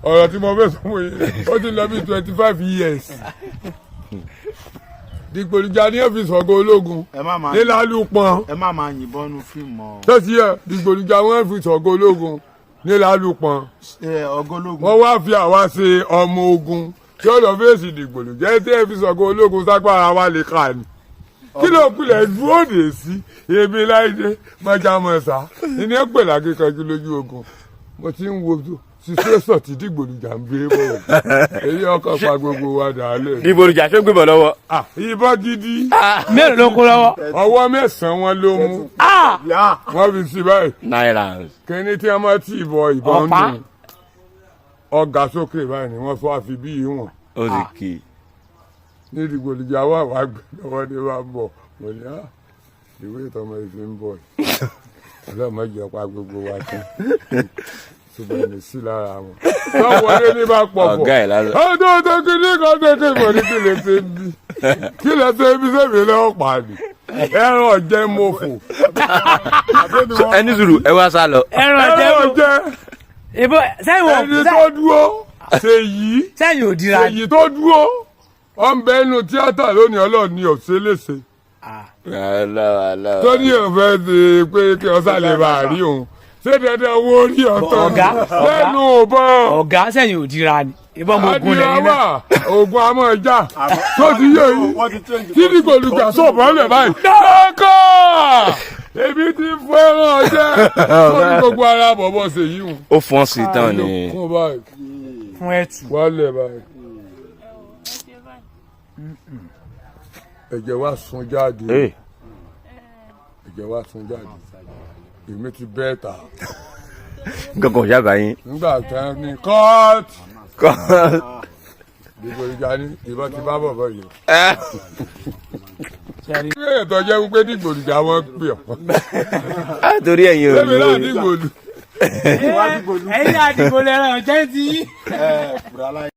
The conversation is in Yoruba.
Ọ̀rọ̀ tí mo fẹ́ sọ fún yín, ó ti lọ bí 25 years. Dìgbòlùjà ní ọ́fíìsì ọ̀gá ológun Ẹ má máa ní Lálùpọ̀n. Ẹ má máa yìnbọn nu fíìmù ọ. Tó ti yẹ, dìgbòlùjà wọn fi sọ̀gá ológun ní Lálùpọ̀n. Ẹ ọ̀gá ológun. Wọ́n wá fi àwa ṣe ọmọ ogun tí ó lọ fèsì dìgbòlùjẹ́ tí ẹ fi sọ̀gá ológun. Sápára wa lè kà ní kí ló pilẹ̀ dúró dè sí èmi láìdé mọ́jàmọ́sá ní ẹ pè lákìkanjú lójú ogun. Mo ti ń wo situation tí dìgbòlùjà ń gbé bọ̀, èyí ọkọ̀ pa gbogbo wa dàálẹ̀. Dìgbòlùjà ṣó gbébọn lọ́wọ́? Ah, ìbọn gidi. Mélòó ló kó lọ́wọ́? Ọwọ́ mẹ́sàn-án wọn ló mú. Wọ́n fi sí báyìí. Nine rounds. Kíní tí wọ́n máa tì bọ ìbọn Ọ̀pá. nù, ọ̀gá sókè báyìí ni wọ́n fọ́ àfi bí ìwọ̀n. Ó sì kì í. Ní dìgbòlùjà wà wá gbé lọ́wọ́ ní wà bọ̀. Mo ní à ìwé ìtọ́mọ ìfi ń bọ̀ yìí, ọlọ́mọdé ọ̀pá gbogbo wa tán, ṣùgbọ́n ní sí lára wọn. Tó wọlé ní bá pọ̀ pọ̀. Ọ̀gá ẹ̀ lálọ́. Ọdún tó kí ní kan tó kí mọ̀ ní kí lè ṣe bí, kí lè ṣe bí sẹ́mi lọ́wọ́ pàdé ẹran ọ̀jẹ̀ mọ̀fò. Ẹni sùúrù, ẹ wá sá lọ. Ẹran ẹran jẹ́ ọ̀jẹ̀. Ìbọn sẹ́yìn wọ̀. Ẹni tó dúró ṣèyí. Sẹ́yìn ò dira. Ṣèyí tó dúró ọ̀nbẹ inú tíátà lónìí, ọlọ́ọ̀ni ọ̀ṣẹ́lẹ̀ṣẹ̀ tó ní òfẹ́ ṣe pé kí ọ̀sán lè bá a rí òun ṣé dandan owó orí ọ̀tọ̀ Ọ̀gá, ọ̀gá. lẹ́nu ìbọn. Ọ̀gá, sẹ́yìn ò dira ni? Ìbọn mo gun lẹ́yìn náà. Àdìrà wà, oògùn àmọ́ ẹja tó ti yé yìí. Wọ́n ti change. Tí ní gbòlùgbà sọ̀bọ̀ ọ̀lẹ̀ báyìí lọ́kọ̀ èmi ti fún ẹran ọjẹ́ tó ní gbogbo ara bọ̀bọ̀ ṣèyí hùn. Ó fọ́n sí tán ni. Kún báyìí. Fún ẹ̀tù. Wálẹ̀ báyìí, ẹ̀jẹ̀ wa sun jáde. Ee. Ẹ̀jẹ̀ wa sun jáde, èmi ti bẹ́ẹ̀ ta. Nǹkan kan ò yábàá yín. Nígbà tán ní kọ́ọ̀tù, dìgbòlùjà ní ìbọn ti bá bọ̀bọ̀ yìí. Sẹ́rí. Ṣé ètò jẹ́ wípé dìgbòlùjà wọn pè ọ́? Torí ẹ̀yin ò Ṣébi náà ní. dìgbòlù. Ẹ̀yin àdìgbò lẹ́ràn jẹ́ ti yín. Ẹ bùrọ̀lá.